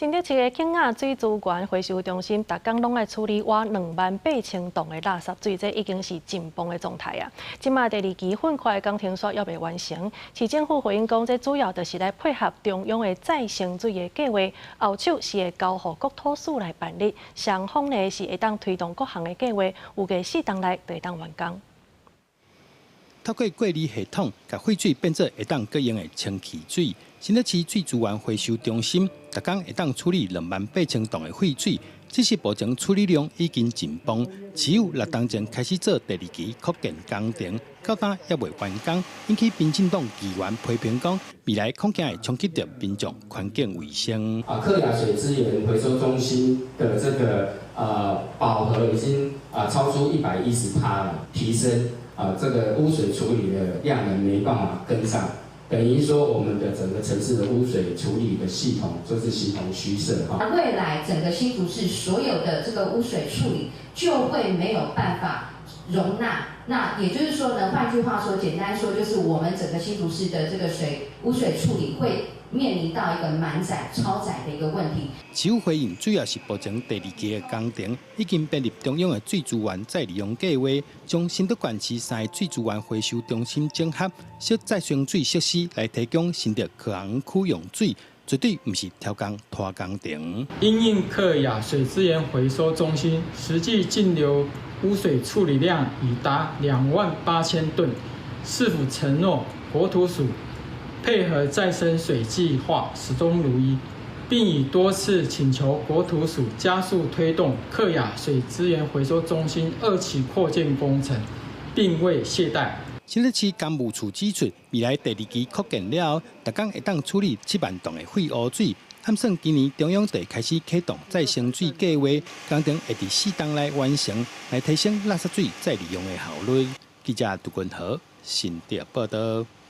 新竹市的客雅水資源回收中心，逐工攏愛處理倚28,000噸的垃圾水，這已經是緊繃的狀態啊！這馬第二期糞塊的工程煞猶未完成，市政府回應講，這主要就是來配合中央的再生水的計劃，後手是會交予國土署來辦理，雙方呢是會當推動各項的計劃，預計4冬內就會當完工。透過過濾系統，共廢水變做會當閣用的清氣水。新竹市水資源回收中心，逐工會當處理28,000噸的廢水，只是目前處理量已經緊繃。市府6冬前開始做第二期擴建工程，到今猶未完工，引起民進黨議員批評講，未來恐驚會衝擊著民眾環境衛生。啊，客雅水資源回收中心的這個飽和已經超出110%了，提升這個污水處理的量能沒辦法跟上。等於說，我們的整個城市的污水處理的系統就是形同虛設哈。未來整個新竹市所有的這個污水處理就會沒有辦法容納。那也就是說呢，換句話說，簡單說就是我們整個新竹市的這個污水處理會面臨到一個滿載、超載的一個問題。市府回應主要是目前第二期的工程已經編入中央的水資源再利用計劃，將新竹縣市三个水資源回收中心整合，設再生水設施來提供新竹科學園區用水，絕對毋是超工拖工程。因應客雅水資源回收中心實際淨流污水處理量已達28,000噸，市府承諾國土署配合再生水計劃始終如一，並已多次請求國土署加速推動客雅水資源回收中心二期擴建工程，並未懈怠。新竹市工務處指出，未來第二期擴建了後，逐工會當處理7萬噸的廢污水。按算今年中央就開始啟動再生水計劃，工程會佇4冬內完成，來提升垃圾水再利用的效率。記者杜君豪新竹報道。